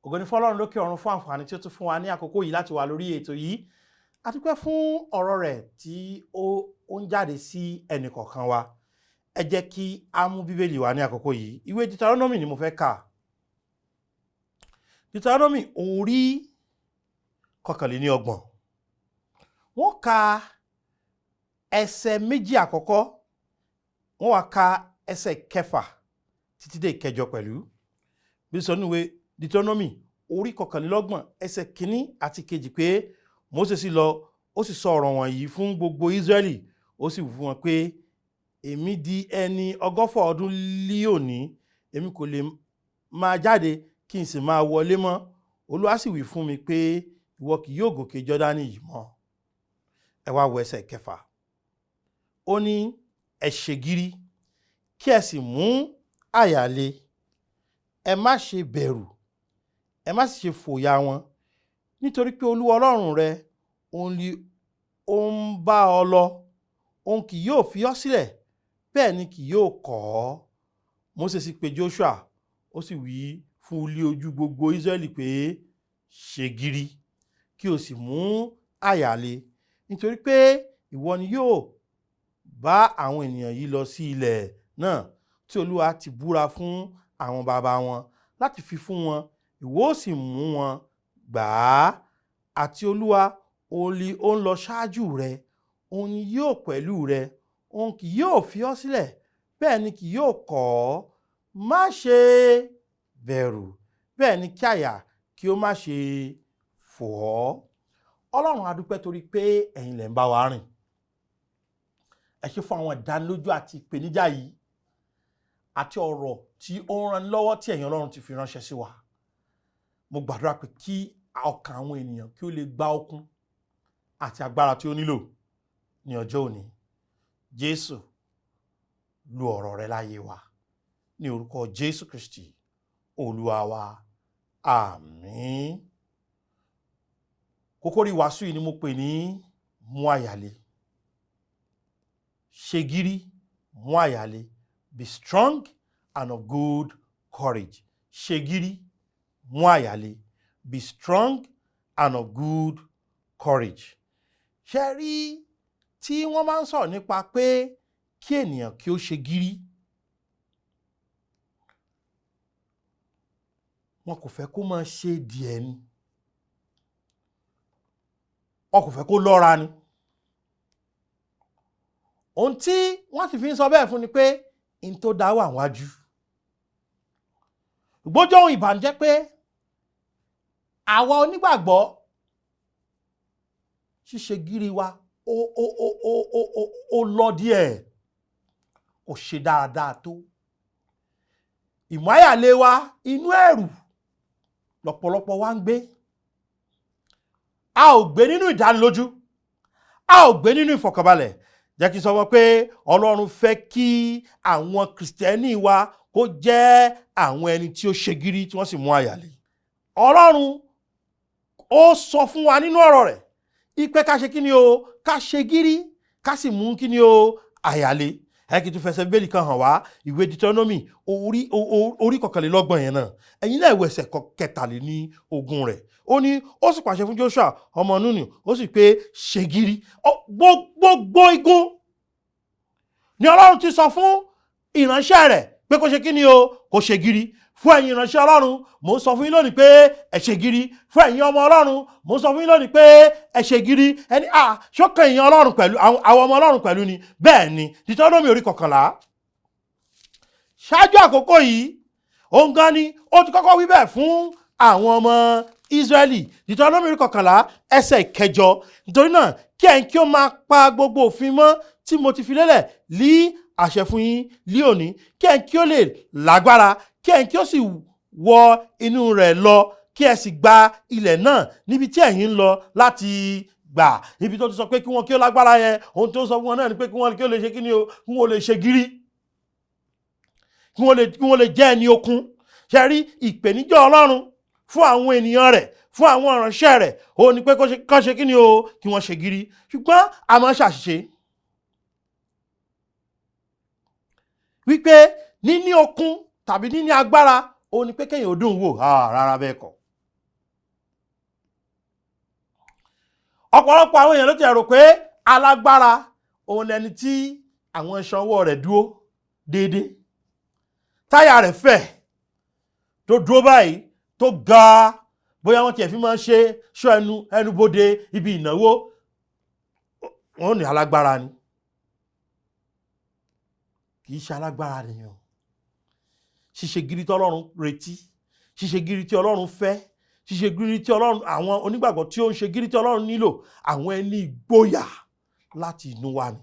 Ògo ni fọ́lọ́run lókè ọ̀run fún àǹfààní tí ó tún fún wa ní àkókò yìí láti wà lórí ètò yìí. A dúpẹ́ fún ọ̀rọ̀ rẹ̀ tí ó ń jáde sí ẹnì kọ̀ọ̀kan wa. Ẹ jẹ́ kí a mú Bíbélì wa ní àkókò yìí. Ìwé Deuteronomy ni mo fẹ́ kà. Deuteronomy orí 31. Wọ́n ka ẹsẹ̀ 2 àkọ́kọ́, wọ́n wá ka ẹsẹ̀ 6 títí dé 8 pẹ̀lú. Bí sọ nínú ìwé Deuteronomy orí 31 ẹsẹ̀ 1 àti 2 pé Mósè sì lọ, ó sì sọ ọ̀rọ̀ wọ̀nyí fún gbogbo Ísírẹ́lì, ó sì wí fún wọn pé èmi di ẹni 120 ọdún lí òní, èmi kò lè máa jáde kí n sì máa wọlé mọ́. Olúwa sì wí fún mi pé ìwọ kì yóò gòkè Jọ́dánì yìí mọ́. Ẹ wá wo ẹsẹ̀ 6. Ó ní ẹ ṣe gírí kí ẹ sì mú àyà le, ẹ má ṣe bẹ̀rù, ẹ má sì ṣe fòyà wọn, nítorí pé Olúwa Ọlọ́run rẹ òun ni ó ń bá ọ lọ, òun kì yóò fi ọ́ sílẹ̀, bẹ́ẹ̀ ni kì yóò kọ̀ ọ́. Mósè sì pe Joshua, ó sì wí fún un lí ojú gbogbo Ísírẹ́lì pé ṣe gírí kí o sì mú àyà le, nítorí pé ìwọ ni yóò bá àwọn ènìyàn yìí lọ sí ilẹ̀ náà tí Olúwa ti búra fún àwọn baba wọn láti fi fún wọn, ìwọ ó sì mú wọn gbà á. Àti Olúwa òun ni ó ń lọ ṣáájú rẹ, òun ni yóò pẹ̀lú rẹ, òun kì yóò fi ọ́ sílẹ̀, bẹ́ẹ̀ ni kì yóò kọ̀ ọ́. Má ṣe bẹ̀rù, bẹ́ẹ̀ ni kí àyà kí ó má ṣe fò ọ́. Ọlọ́run, a dúpẹ́ torí pé ẹ̀yin lẹ̀ ń bá wa rìn. Ẹ ṣé fún àwọn ìdánilójú àti ìpèníjà yìí àti ọ̀rọ̀ tí ó ń ran lọ́wọ́ tí ẹ̀yin Ọlọ́run ti fi ránṣẹ́ sí wa. Mo gbàdúrà pé kí ọkàn àwọn ènìyàn kí ó lè gba okun àti agbára tí ó nílò ní ọjọ́ òní. Jésù, lu ọ̀rọ̀ rẹ láyé wa ní orúkọ Jésù Kristi Olúwa wa. Àmín. Kókórí wàásù yìí ni mo pè ní mú àyà le. Ṣe gírí, mú àyà le. Be strong and of good courage. Ṣe gírí, mú àyà le. Be strong and of good courage. Ṣé rí tí wọ́n máa ń sọ̀rọ̀ nípa pé kí ènìyàn kí ó ṣe gírí, wọn kò fẹ́ kó máa ṣe díẹ̀ ni, wọn kò fẹ́ kó lọ́ra ni. Ohun tí wọ́n sì fi ń sọ bẹ́ẹ̀ fún ni pé n tó dá wà wájú. Ìgbójó ohun ìbànújẹ́ pé àwa onígbàgbọ́ ṣíṣe gírí wa ó lọ díẹ̀, kò ṣe dáadáa tó. Ìmáyàlé wa inú ẹ̀rù lọ́pọ̀lọpọ̀ wa ń gbé. A ò gbé nínú ìdánilójú, a ò gbé nínú ìfọ̀kànbalẹ̀. Jẹ́ kí n sọ wọ́n pé Ọlọ́run fẹ́ kí àwọn Kìrìsìtẹ́nì wa kó jẹ́ àwọn ẹni tí ó ṣe gírí tí wọ́n sì mú àyà le. Ọlọ́run ó sọ fún wa nínú ọ̀rọ̀ rẹ̀ ipe ká ṣe kí ni o, ká ṣe gírí, ká sì mú kí ni o, àyà le. Ẹ kì í tún fẹsẹ̀ Bíbélì kan hàn wá, ìwé Deuteronomy orí 31 yẹn náà. Ẹ̀yin náà wo ẹsẹ̀ 23 rẹ̀. Ó ní ó sì pàṣẹ fún Joshua ọmọ Núnì, ó sì pé ṣe gírí. Gbogbo igun ni Ọlọ́run ti sọ fún ìránṣẹ́ rẹ̀ pé kó ṣe kí ni o, kó ṣe gírí. Fún ẹ̀yin ìránṣẹ́ Ọlọ́run, mò ń sọ fún yín lónìí pé ẹ ṣe gírí. Fún ẹ̀yin ọmọ Ọlọ́run, mò ń sọ fún yín lónìí pé ẹ ṣe gírí. Ẹni à ṣókàn ẹ̀yin Ọlọ́run pẹ̀lú àwọn ọmọ Ọlọ́run pẹ̀lú ni. Bẹ́ẹ̀ ni Deuteronomy orí 11. Ṣáájú àkókò yìí, òun gan ni ó ti kọ́kọ́ wí bẹ́ẹ̀ fún àwọn ọmọ Ísírẹ́lì. Deuteronomy orí 11 ẹsẹ̀ 8. Nítorí náà kí ẹ̀yin kí ó máa pa gbogbo òfin mọ́ tí mo ti fi lélẹ̀ lí àṣẹ fún yín lí òní, kí ẹ̀yin kí ó lè lágbára, kí ẹ̀yin kí ó sì wọ inú rẹ̀ lọ, kí ẹ sì gba ilẹ̀ náà níbi tí ẹ̀yin ń lọ láti gbà. Ibi tó ti sọ pé kí wọ́n kí ó lágbára yẹn, ohun tó sọ fún wọn náà ni pé kí wọ́n kí ó lè ṣe kí ni o, kí wọ́n lè ṣe gírí, kí wọ́n lè jẹ́ ẹni okun. Ṣe rí ìpèníjà Ọlọ́run fún àwọn ènìyàn rẹ̀, fún àwọn ìránṣẹ́ rẹ̀, ó ní pé kó ṣe kí ni o, kí wọ́n ṣe gírí. Ṣùgbọ́n a máa ń ṣàṣìṣe wípé níní okun tàbí níní agbára ó ní pé kéèyàn ó dùn wò. Rárá bẹ́ẹ̀ kọ́. Ọ̀pọ̀lọpọ̀ àwọn èèyàn ló ti rò pé alágbára òun lẹni tí àwọn iṣan ọwọ́ rẹ̀ dúró déédéé, táyà rẹ̀ fẹ̀, tó dúró báyìí, tó ga, bóyá wọ́n tiẹ̀ fi máa ń ṣe ṣọ́ ẹnubodè ibi ìnáwó, wọ́n ní alágbára ni. Kì í ṣe alágbára nìyẹn. Ṣíṣe gírí tí Ọlọ́run retí, ṣíṣe gírí tí Ọlọ́run fẹ́, ṣíṣe gírí tí Ọlọ́run, àwọn onígbàgbọ́ tí ó ń ṣe gírí tí Ọlọ́run nílò, àwọn ẹni ìgboyà láti inú wa ni.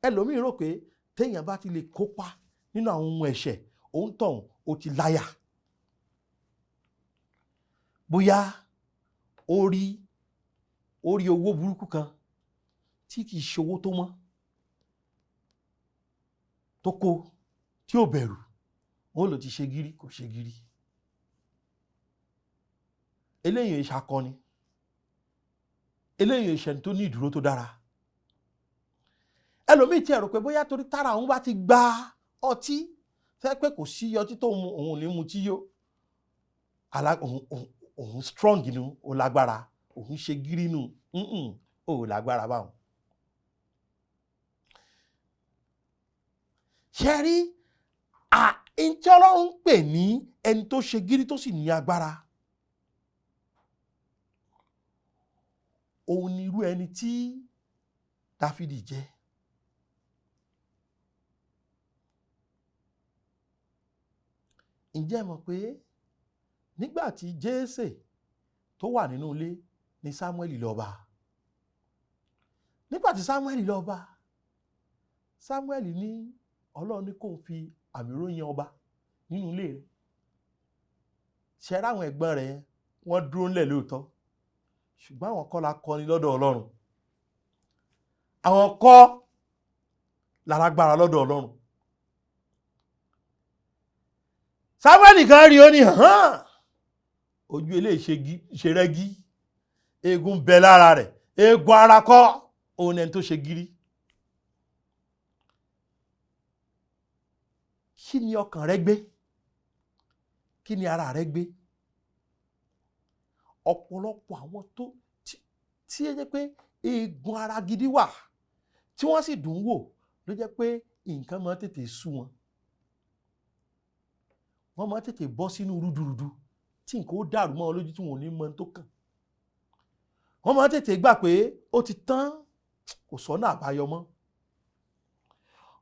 Ẹlòmíì rò pé téèyàn bá ti lè kópa nínú àwọn ohun ẹ̀ṣẹ̀, òun tọ̀hún ó ti láyà. Bóyá ó rí owó burúkú kan tí kìí ṣe owó tó mọ́, tó kó, tí ò bẹ̀rù, ó lò ti ṣe gírí, kò ṣe gírí. Eléyìí ń ṣakọni, eléyìí ń ṣẹni tó ní ìdúró tó dára. Ẹlòmíì tí ẹ rò pé bóyá torí tára òun bá ti gba ọtí, fẹ́ pé kò sí ọtí tó mu, òun ò ní mu tí yó, òun strong nu, ó lágbára, òun ṣe gírí nu, ó lágbára báwọn. Ṣe rí ntí Ọlọ́run ń pè ní ẹni tó ṣe gírí tó sì ní agbára, òun ni irú ẹni tí Dáfídì jẹ́. Ǹjẹ́ ẹ mọ̀ pé nígbà tí Jésè tó wà nínú ilé ni Sámúẹ́lì lọ bá? Nígbà tí Sámúẹ́lì lọ bá, Sámúẹ́lì ní Ọlọ́run ní kó fi àmì ròyìn ọba nínú ilé rẹ̀. Ṣe ráwọn ẹ̀gbọ́n rẹ̀ wọ́n dúró ńlẹ̀ lóòótọ́, ṣùgbọ́n àwọn kọ́ la kọ́ni lọ́dọ̀ Ọlọ́run, àwọn kọ́ lálágbára lọ́dọ̀ Ọlọ́run. Sámúẹ́lì kan rí ó ní hàn, ojú eléyìí ṣe rẹ́gí, eegun bẹ lára rẹ̀, eegun ara kọ́, òun ẹni tó ṣe gírí. Kí ni ọkàn rẹ gbé? Kí ni ara rẹ gbé? Ọ̀pọ̀lọpọ̀ àwọn tó tí ẹ jẹ́ pé eegun ara gidi wà tí wọ́n sì dùn wò ló jẹ́ pé nǹkan máa tètè sú wọn. Wọ́n máa tètè bọ́ sínú rúdurùdu tí nǹkan ó dàrú mọ́ wọn lójú tí wọn ò ní mọ tó kàn. Wọ́n máa tètè gbà pé ó ti tán, kò sọ́nà àbáyọ mọ́.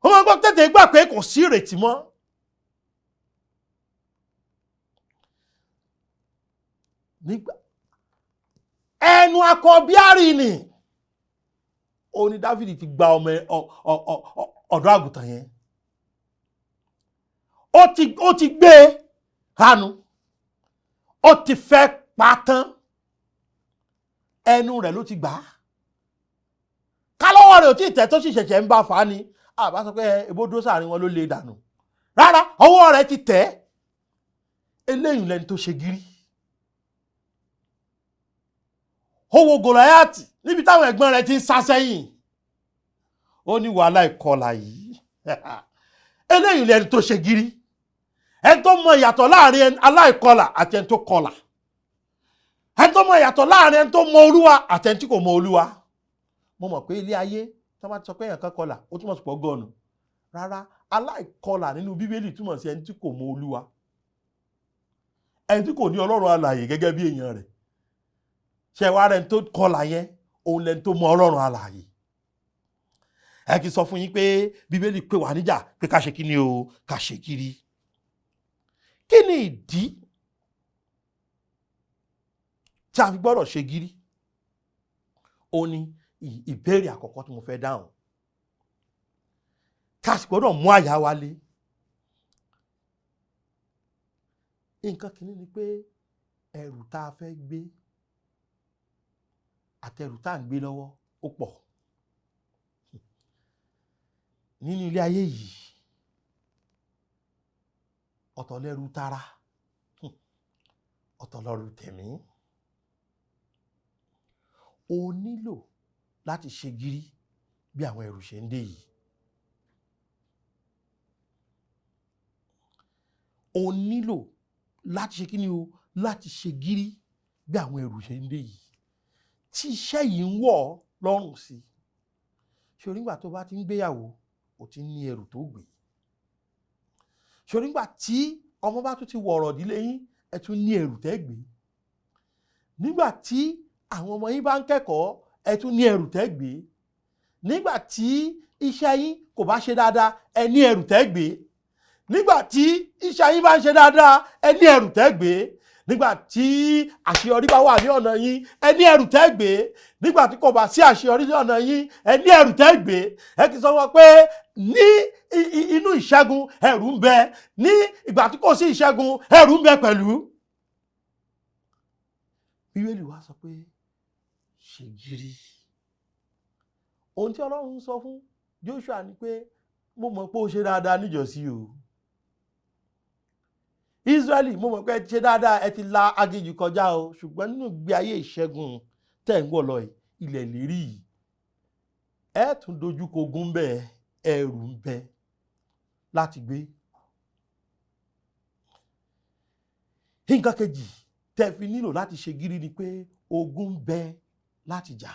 Wọ́n máa tètè gbà pé kò sí ìrètí mọ́. Nígbà ẹnu akọbíárì ni ó ní Dáfídì ti gba ọmọ ọ̀dọ́ àgùntàn yẹn, ó ti gbé hánu, ó ti fẹ́ pa tán, ẹnu rẹ̀ ló ti gbà á. Kálọ́wọ́ rẹ̀ ò tí ì tẹ̀ tó sì ṣẹ̀ṣẹ̀ ń bá fà á ni àbá sọ pé ebó dúró sáàrin wọn ló lè dànù. Rárá, ọwọ́ rẹ̀ ti tẹ̀. Eléyìí lẹni tó ṣe gírí. Ó wo Gòláyátì níbi táwọn ẹ̀gbọ́n rẹ̀ ti ń sá sẹ́yìn, ó ní wàhálà ìkọlà yìí. Eléyìí lẹni tó ṣe gírí, ẹni tó mọ ìyàtọ̀ láàrin aláìkọlà àti ẹni tó kọlà, ẹni tó mọ ìyàtọ̀ láàrin ẹni tó mọ Olúwa àti ẹni tí kò mọ Olúwa. Mo mọ̀ pé ilé ayé tó bá ti sọ pé èèyàn kan kọlà, ó túmọ̀ sí pọ̀ gọ́ọ̀nù. Rárá, aláìkọlà nínú Bíbélì túmọ̀ sí ẹni tí kò mọ Olúwa, ẹni tí kò ní Ọlọ́run alààyè gẹ́gẹ́ bí èèyàn rẹ̀. Ṣé wàá rẹ̀ tó kọlà yẹn, òun lẹni tó mọ Ọlọ́run alààyè. Ẹ kì í sọ fún yín pé Bíbélì pè wá níjà pé ká ṣe kí ni o, ká ṣe kiri. Kí ni ìdí tí a fi gbọ́dọ̀ ṣe gírí? Ó ní ìbéèrè àkọ́kọ́ tí mo fẹ́ dáhùn. Ká sì gbọ́dọ̀ mú àyà wa lé. Nǹkan kìíní ni pé ẹrù tá a fẹ́ gbé àtẹrù tá à ń gbé lọ́wọ́ ó pọ̀. Nínú ilé ayé yìí, ọ̀tọ̀ lẹ́rù tara, ọ̀tọ̀ lẹ́rù tẹ̀mí. O nílò láti ṣe gírí bí àwọn ẹrù ṣe ń dé yìí. O nílò láti ṣe kí ni o, láti ṣe gírí bí àwọn ẹrù ṣe ń dé yìí, tí iṣẹ́ yìí ń wọ̀ lọ́rùn sí. Ṣé onígbà tó bá ti ń gbéyàwó, o ti ń ní ẹrù tó gbé? Ṣé onígbà tí ọmọ bá tún ti wọ̀rọ̀ dílé yín, ẹ tún ní ẹrù tẹ́ gbé? Nígbà tí àwọn ọmọ yín bá ń kẹ́kọ̀ọ́, ẹ tún ní ẹrù tẹ́ gbé. Nígbà tí iṣẹ́ yín kò bá ṣe dáadáa, ẹ ní ẹrù tẹ́ gbé. Nígbà tí iṣẹ́ yín bá ń ṣe dáadáa, ẹ ní ẹrù tẹ́ gbé. Nígbà tí àṣeyọrí bá wà ní ọ̀nà yín, ẹ ní ẹrù tẹ́ gbé. Nígbà tí kò bá sí àṣeyọrí ní ọ̀nà yín, ẹ ní ẹrù tẹ́ gbé. Ẹ kì í sọ wọn pé ní inú ìṣẹ́gun ẹrù ń bẹ, ní ìgbà tí kò sí ìṣẹ́gun ẹrù ń bẹ pẹ̀lú. Bíbélì wa sọ pé ṣe gírí. Ohun tí Ọlọ́run ń sọ fún Joshua ni pé mo mọ̀ pé ó ṣe dáadáa níjọ́sí o. Israẹli, mo mọ̀ pé ẹ ti ṣe dáadáa, ẹ ti la aginjù kọjá o, ṣùgbọ́n nínú ìgbé ayé ìṣẹ́gun tẹ̀ ń wọ̀ lọ yìí, ilẹ̀ lérí yìí, ẹ tún dojú kọ ogun bẹ́ẹ̀, ẹrù ń bẹ láti gbé. Nǹkan kejì tẹ́ fi nílò láti ṣe gírí ni pé ogun ń bẹ láti jà.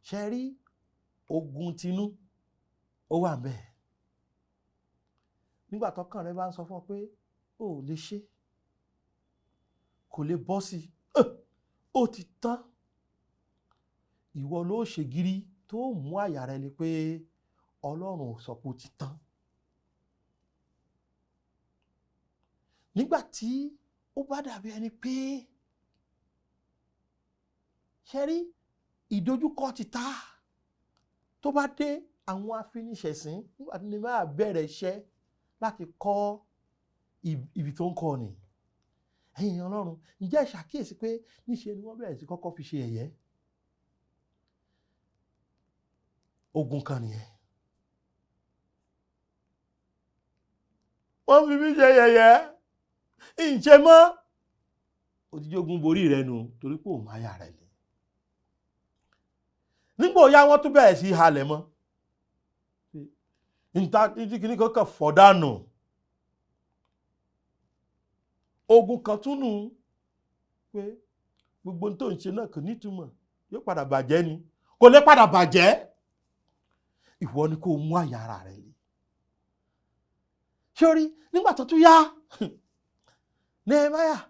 Ṣe rí ogun tinú ó wà ńbẹ̀. Nígbà tọ́kàn rẹ bá ń sọ fún ọ pé o ò lè ṣe, kò lè bọ́ sí i, ó ti tán. Ìwọ ló ṣe gírí tó mú àyà rẹ le pé Ọlọ́run ò sọ pé ó ti tán. Nígbà tí ó bá dàbí ẹni pé ṣe rí ìdojúkọ ti ta, tó bá dé àwọn afiniṣẹ̀sín, nígbà tí Nehemiah bẹ̀rẹ̀ iṣẹ́ láti kọ́ ibi tó ń kọ́ ni. Ẹ̀yin Ọlọ́run, ǹjẹ́ ẹ ṣàkíyèsí pé níṣe ni wọ́n bẹ̀rẹ̀ sí kọ́kọ́ fi ṣe yẹ̀yẹ́? Ogun kan nìyẹn. Wọ́n fi mí ṣe yẹ̀yẹ́, ǹṣe mọ́. Òtíjógun borí rẹ nu torí pé ò máa yà rẹ lé. Nígbà ó yá wọ́n tún bẹ̀rẹ̀ sí halẹ̀ mọ́. Níta títí kìíní kan kàn fọ́ dànù. Ogun kan tún nù pé gbogbo ohun tó ń ṣe náà kò nítumọ̀, yóò padà bàjẹ́ ni. Kò lè padà bàjẹ́. Ìwọ ni kó mú àyà ara rẹ lé. Ṣé o rí nígbà tó tún yá Nehemiah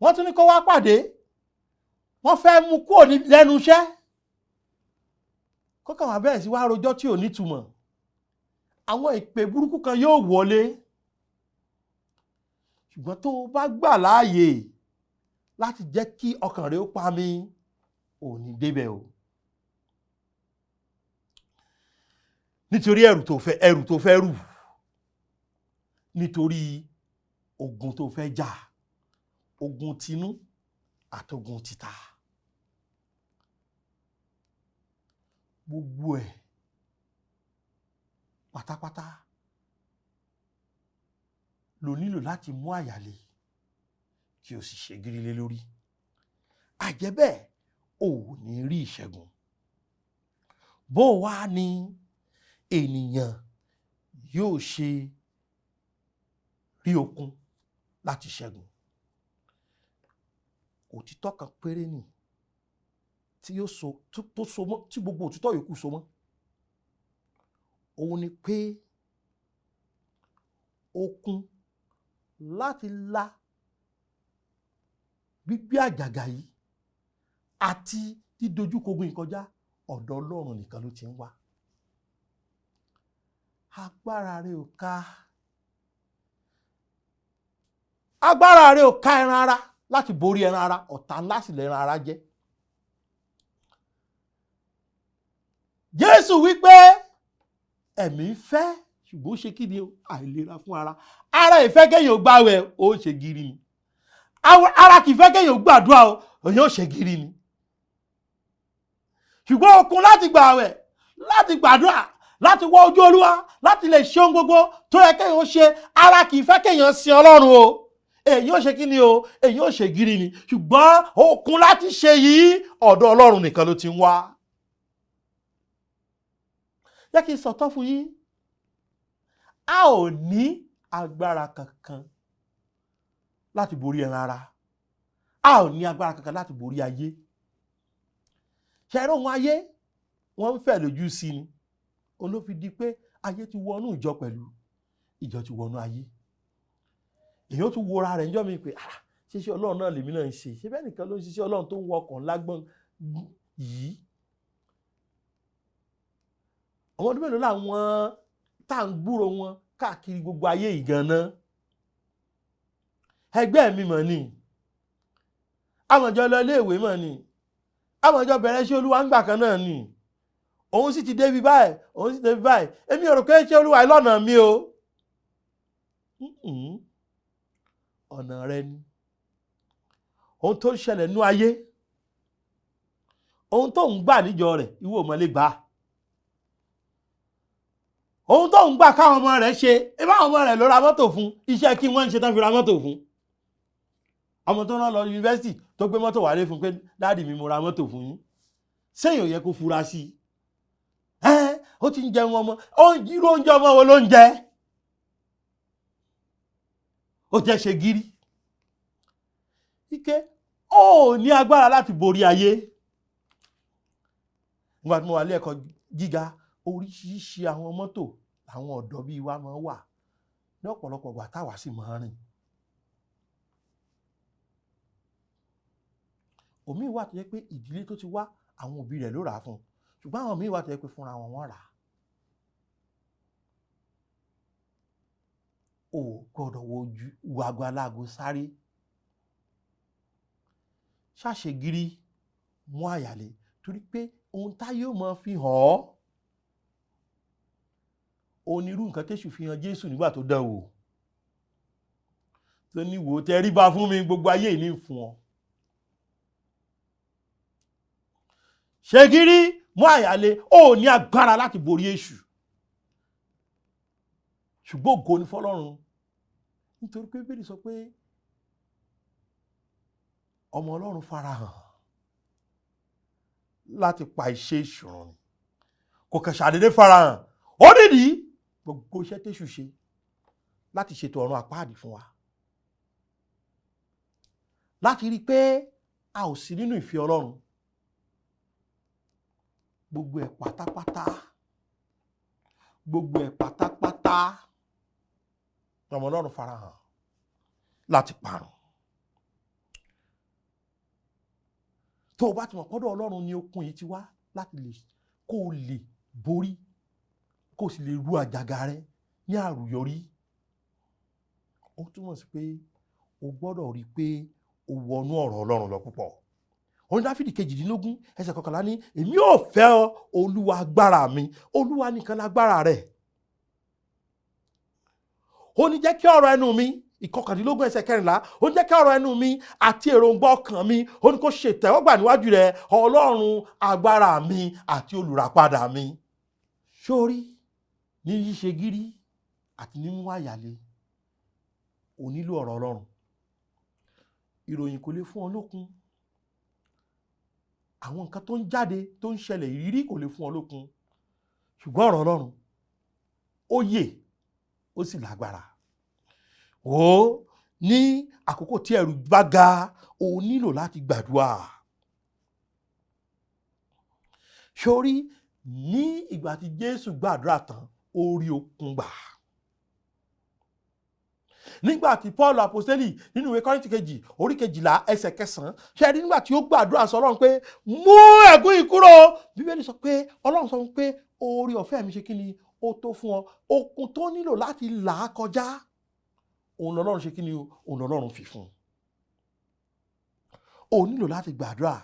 wọ́n tún ní kó wá pàdé, wọ́n fẹ́ mú kúrò lẹ́nu iṣẹ́, kọ́kàn wá bẹ̀rẹ̀ sí wá rojọ́ tí ò nítumọ̀. Àwọn ìpè burúkú kan yóò wọlé, ṣùgbọ́n tó o bá gbà láàyè láti jẹ́ kí ọkàn rẹ ó pa mí, ò ní débẹ̀ o. Nítorí ẹrù tó fẹ́ rù, nítorí ogun tó fẹ́ jà, ogun tinú àtogun tìta. Gbogbo ẹ̀ pátápátá ló nílò láti mú àyà le kí o sì ṣe gírí lé lórí. Àjẹ́ bẹ́ẹ̀ ò ní rí ìṣẹ́gun. Bó wá ní ènìyàn yóò ṣe rí okun láti ṣẹ́gun? Òtítọ́ kan péré ni tí yóò so tó so mọ́, tí gbogbo òtítọ́ yòókù so mọ́. Òun ni pé okun láti la gbígbé àjàgà yìí àti dídojúkogun ìkọjá, ọ̀dọ̀ Ọlọ́run nìkan ló ti ń wá. Agbára rẹ ò ká. Agbára rẹ ò ká ẹran ara láti borí ẹran ara, ọ̀tá ńlá sì lẹ́ran ara jẹ́. Jésù wípé ẹ̀mí ń fẹ́ ṣùgbọ́n ó ṣe kí ni o, àìlera fún ara. Ara ìfẹ́ kéèyàn gbààwẹ̀ ó ṣe gírí ni. Ara kì í fẹ́ kéèyàn gbàdúrà o, òun yóò ṣe gírí ni. Ṣùgbọ́n okun láti gbààwẹ̀, láti gbàdúrà, láti wá ojú Olúwa, láti lè ṣe ohun gbogbo tó yẹ kéèyàn ṣe, ara kì í fẹ́ kéèyàn sin Ọlọ́run o. Èyí ó ṣe kí ni o, èyí ó ṣe gírí ni. Ṣùgbọ́n okun láti ṣe yìí, ọ̀dọ̀ Ọlọ́run nìkan ló ti ń wá. Jẹ́ kí n sọ̀tọ̀ fún yín. A ò ní agbára kankan láti borí ẹran ara, a ò ní agbára kankan láti borí ayé. Ṣẹ̀rọ ohun ayé wọ́n ń fẹ̀ lójú sí ni, òun ló fi di pé ayé ti wọnú ìjọ pẹ̀lú ìjọ ti wọnú ayé. Èyí ó tún wora rẹ̀ níjọ́ mi pé ah, ṣíṣe Ọlọ́run náà lèmi náà ń ṣe, ṣé bẹ́ẹ̀ nìkan ló ń ṣiṣẹ́ Ọlọ́run tó ń wọkọ̀ lágbọ́n yìí? Àwọn ọdún mélòó làwọn tá à ń gbúrò wọn káàkiri gbogbo ayé yìí gan-an? Ẹgbẹ́ mi mọ̀ ni, àmọ̀jọ lọ iléèwé mọ̀ ni, àmọ̀jọ bẹ̀rẹ̀ ṣé Olúwa ń gbà kan náà ni, òun sì ti débi báyìí, òun sì débi báyìí, èmi ò rò pé ṣé Olúwa lọ́nà mi o. Ọ̀nà rẹ ni. Ohun tó ń ṣẹlẹ̀ nú ayé, ohun tó ń gbà níjọ rẹ̀, ìwọ ò mọ̀ lè gbà. Ohun tó ń gbà káwọn ọmọ rẹ̀ ṣe, ebá àwọn ọmọ rẹ̀ ló ra mọ́tò fún, iṣẹ́ kí wọ́n ń ṣe tán fi ra mọ́tò fún. Ọmọ tó rán lọ yunifásitì tó gbé mọ́tò wálé fún pé dáàdì mi mo ra mọ́tò fún yín, sẹ́yìn ò yẹ kó fura sí i? Ẹ́ ó ti ń jẹun ọmọ, irú oúnjẹ ọmọ wo ló ń jẹ? Ó jẹ́ ṣe gírí. Ike ó ní agbára láti borí ayé. Nígbà tí mo wà ní ẹ̀kọ́ gíga, oríṣiríṣi àwọn mọ́tò àwọn ọ̀dọ́ bíi wa máa ń wà ní ọ̀pọ̀lọpọ̀ ìgbà táwa sì máa ń rìn. Òmíì wà tó jẹ́ pé ìdílé tó ti wá àwọn òbí rẹ̀ ló rà á fún un, ṣùgbọ́n àwọn míì wà tó jẹ́ pé fúnra wọn wọ́n rà á. O gbọ́dọ̀ wo aago aláago sáré. Ṣàṣegírí mú àyàlé, torí pé ohun táyé ó máa fi hàn ọ́ onírú nǹkan tẹ́sù fi hàn Jésù nígbà tó dán wò, tó ní wò tẹríba fún mi, gbogbo ayé ní fún ọ. Ṣègírí mú àyàlé, ó ní agbára láti borí èṣù, ṣùgbọ́n ògo ni fọ́lọ́run, nítorí pé Bíbélì sọ pé ọmọ Ọlọ́run farahàn láti pa iṣẹ́ èṣù run ni. Kò kàn ṣàdédé farahàn, ó nídìí gbogbo iṣẹ́ tẹ́ṣù ṣe láti ṣètò ọ̀run àpáàdì fún wa, láti rí i pé a ò sí nínú ìfẹ́ Ọlọ́run. Gbogbo ẹ̀ pátápátá, gbogbo ẹ̀ pátápátá ọmọ Ọlọ́run farahàn láti parun. Tó o bá ti mọ̀ pọ́dọ̀ Ọlọ́run ni okun yìí ti wá láti lè kó o lè borí, kó o sì lè ru àjàgà rẹ ní àrùyọrí, ó túmọ̀ sí pé o gbọ́dọ̀ rí i pé o wọnú ọ̀rọ̀ Ọlọ́run lọ púpọ̀. Orin Dáfídì 18 ẹsẹ̀ 11 ní èmi ò fẹ́ ọ Olúwa agbára mi. Olúwa nìkan lágbára rẹ̀. Ó ní jẹ́ kí ọ̀rọ̀ ẹnu mi, 19 ẹsẹ̀ 14, ó ní jẹ́ kí ọ̀rọ̀ ẹnu mi àti èròǹgbà ọkàn mi, ó ní kó ṣe ìtẹ́wọ́gbà níwájú rẹ̀, Ọlọ́run agbára mi àti olùràpadà mi. Sórí ní ṣíṣe gírí àti ní mú àyàlé, o nílò ọ̀rọ̀ Ọlọ́run. Ìròyìn kò lè fún ọ lókun. Àwọn nǹkan tó ń jáde tó ń ṣẹlẹ̀, ìrírí kò lè fún ọ lókun. Ṣùgbọ́n ọ̀rọ̀ Ọlọ́run ó yè, ó sì lágbára. Ó ní àkókò tí ẹ̀rù bá ga, o nílò láti gbàdúrà. Sórí ní ìgbà tí Jésù gbàdúrà tán, ó rí okun gbà. Nígbà tí Paul apostoli nínú ìwé Kọ́ríńtì kejì orí 12 ẹsẹ̀ 9, ṣe rí nígbà tí ó gbàdúrà sọ Ọlọ́run pé mú ẹ̀gún yìí kúrò, Bíbélì sọ pé Ọlọ́run sọ fún pé oore ọ̀fẹ́ mi ṣe kí ni ó tó fún ọ. Okun tó nílò láti là á kọjá, òun lọ́lọ́run ṣe kí ni òun lọ́lọ́run fi fún un. O nílò láti gbàdúrà,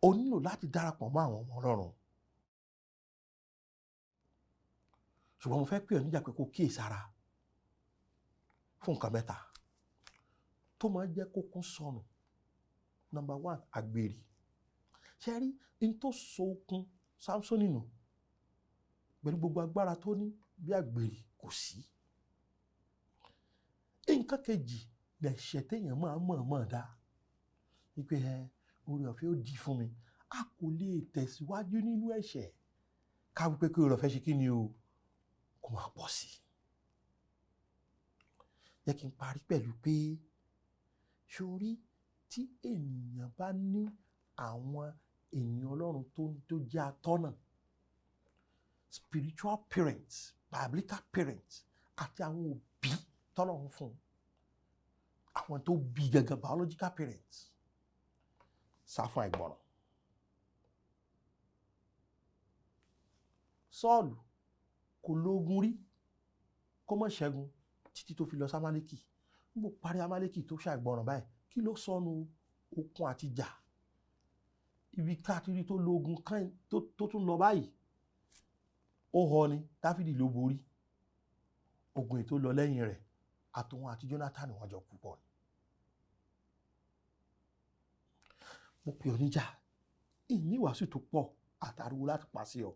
o nílò láti darapọ̀ mọ́ àwọn ọmọ Ọlọ́run. Ṣùgbọ́n mo fẹ́ pè ọ́ níjà pé kó kíyèsára fún nǹkan mẹ́ta tó máa ń jẹ́ kó kún sọnù. Number 1, àgbèrè. Ṣé rí n tó so okun Sámsónì nù pẹ̀lú gbogbo agbára tó ní bí àgbèrè kò sí. Nǹkan kejì lẹ̀ṣẹ̀ téèyàn máa mọ̀ọ́mọ̀ dá. Wípé ẹ oore ọ̀fẹ́ ó di fún mi. A kò lè tẹ̀síwájú nínú ẹ̀ṣẹ̀ ká wípé kí oore ọ̀fẹ́ ṣe kí ni o, kó máa pọ̀ sí i. Jẹ́ kí n parí pẹ̀lú pé sórí tí ènìyàn bá ní àwọn ènìyàn Ọlọ́run tó jẹ́ atọ́nà, spiritual parents, biblical parents, àti àwọn òbí tọ́lọ́run fún un, àwọn tó bí gangan, biological parents, sá fún àìgbọràn. Sọ́ọ̀lù kò lógun rí kó má ṣẹ́gun títí tó fi lọ sí Amálẹ́kì. Nígbà parí Amálẹ́kì tó ṣàìgbọràn báyìí, kí ló sọnù? Okun àti jà. Ibi káàkiri tó lógun tó tún lọ báyìí, ó họ ni Dáfídì ló borí. Ogun ètò lọ lẹ́yìn rẹ̀, àtòun àti Jónátánì wọ́n jọ kú pọ̀ ni. Mo pè ọ́ níjà, ìní ìwàásù tó pọ̀ àtàríwo láti pa sí ọ.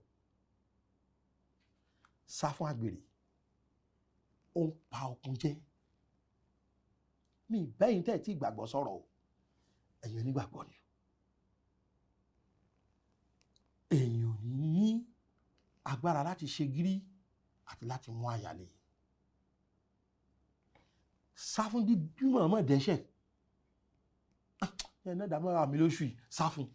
Sá fún àgbèrè, ó ń pa okun jẹ́. Mi bẹ́yìn tẹ́ ẹ̀ tí ìgbàgbọ́ sọ̀rọ̀ o, ẹ̀yin onígbàgbọ́ ni. Èèyàn ò ní ní agbára láti ṣe gírí àti láti mú àyà le. Sá fún dídúmọ̀ọ́mọ̀ dẹ́ṣẹ̀. Ẹ náà dààmú ara mi lóṣù yìí, sá fún.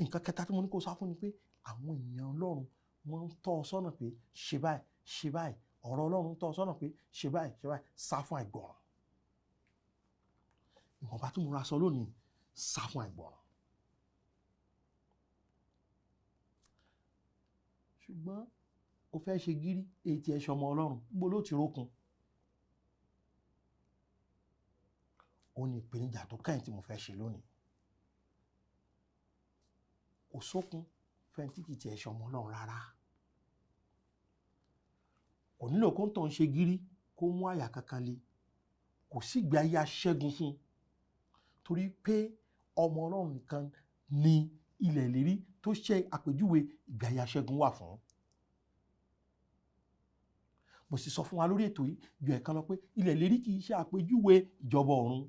Nǹkan kẹta tí mo ní kó sá fún ni pé àwọn èèyàn Ọlọ́run wọ́n ń tọ́ ọ sọ́nà pé ṣe báyìí, ṣe báyìí. Ọ̀rọ̀ Ọlọ́run ń tọ́ ọ sọ́nà pé ṣe báyìí, ṣe báyìí. Sá fún àìgbọràn. Ìwọ̀nba tí mo ra sọ lónìí, sá fún àìgbọràn. Ṣùgbọ́n o fẹ́ ṣe gírí, èyí tí ẹ ṣọmọ Ọlọ́run, níbo ló ti rókun? Ó ní ìpèníjà tó kẹ́yìn tí mo fẹ́ ṣe lónìí. Kò sókun fẹ́ni tí kì í tiẹ̀ ṣọmọ Ọlọ́run rárá. Kò nílò kó ń tàn ṣe gírí kó mú àyà kankan le. Kò sí ìgbé ayé aṣẹ́gun fún un. Torí pé ọmọ Ọlọ́run nìkan ni ilẹ̀ ìlérí tó ṣe àpèjúwe ìgbé ayé aṣẹ́gun wà fún. Mo sì sọ fún wa lórí ètò yìí ju ẹ̀kan lọ pé ilẹ̀ ìlérí kì í ṣe àpèjúwe ìjọba ọ̀run.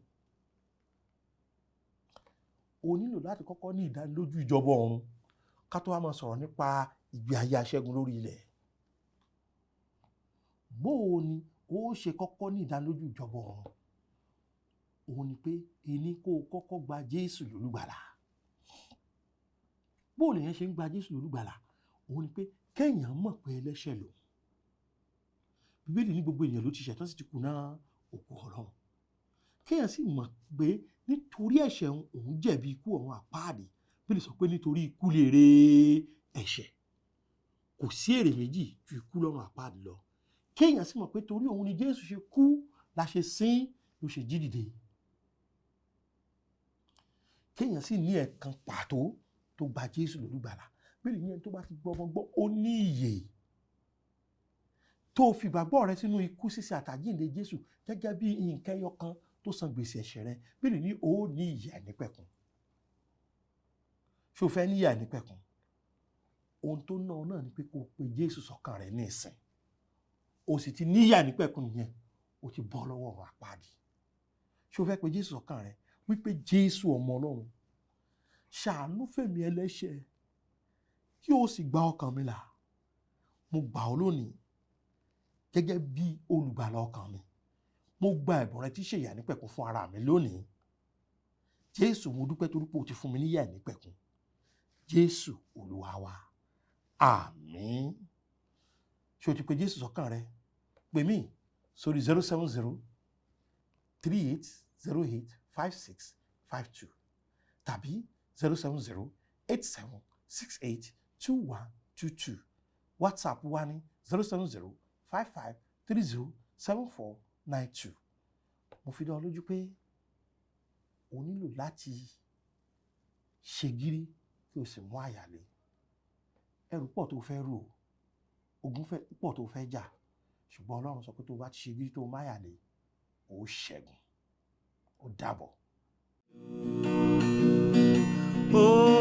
O nílò láti kọ́kọ́ ní ìdánilójú ìjọba ọ̀run ká tó wá máa sọ̀rọ̀ nípa ìgbé ayé aṣẹ́gun lórí ilẹ̀. Bó o ní o ṣe kọ́kọ́ ní ìdánilójú ìjọba ọ̀run, òun ni pé ẹni kó o kọ́kọ́ gba Jésù lólùgbàlà. Bó o lèèyàn ṣe ń gba Jésù lólùgbàlà, òun ni pé kéèyàn mọ̀ pé ẹlẹ́ṣẹ̀ lòun. Bíbélì ní gbogbo ènìyàn ló ti ṣẹ̀ tán sì ti kùnà ògo Ọlọ́run. Kéèyàn sì mọ̀ pé nítorí ẹ̀ṣẹ̀ òun jẹ̀bi ikú ọ̀run àpáàdì. Bíbélì sọ pé nítorí ikú lèrè ẹ̀ṣẹ̀. Kò sí èrè méjì ju ikú lọ́run àpáàdì lọ. Kéèyàn sì mọ̀ pé torí òun ni Jésù ṣe kú la ṣe sín ló ṣe jí dìde. Kéèyàn sì ní ẹ̀kan pàtó tó gba Jésù lólùgbàlà. Bíbélì ní ẹni tó bá ti gbọ́ ọmọ gbọ́ ó ní ìyè. Tó fi ìgbàgbọ́ rẹ sínú ikú sísè àtàjíǹde Jésù gẹ́gẹ́ bí nǹkan ẹyọ kan tó san gbèsè ẹ̀ṣẹ̀ rẹ. Bíbélì ní ó ní ìyè àìnípẹ̀kun. Ṣé o fẹ́ ní ìyè àìnípẹ̀kun? Ohun tó ná ọ náà ni pé kó o pe Jésù sọ́kàn rẹ ní ìsìn. O sì ti ní ìyè àìnípẹ̀kun nìyẹn. O ti bọ́ lọ́wọ́ ọ̀run àpáàdì. Ṣé o fẹ́ pe Jésù sọ́kàn rẹ? Wípé Jésù ọmọ Ọlọ́run, ṣàánú fèmí ẹlẹ́ṣẹ̀ kí o sì gba ọkàn mi là. Mo gbà ọ́ lónìí gẹ́gẹ́ bí olùgbàlà ọkàn mi. Mo gba ẹ̀bùn rẹ tí ṣe ìyè àìnípẹ̀kun fún ara mi lónìí. Jésù, mo dúpẹ́ torí pé o ti fún mi ní ìyè àìnípẹ̀kun. Jésù Olúwa wa. Àmín. Ṣé o ti pe Jésù sọ́kàn rẹ? Pè mí sórí 070 38 08 56 52 tàbí 070 87 68 21 22. WhatsApp wa ní 070 55 30 74 92. Mo fi dá ọ lójú pé o nílò láti ṣe gírí kí o sì mú àyà le. Ẹrù pọ̀ tó fẹ́ rù o, ogun pọ̀ tó fẹ́ jà, ṣùgbọ́n Ọlọ́run sọ pé tó bá ti ṣe gírí tó máyà le, ó ṣẹ́gun. Ó dàbọ̀. Oh.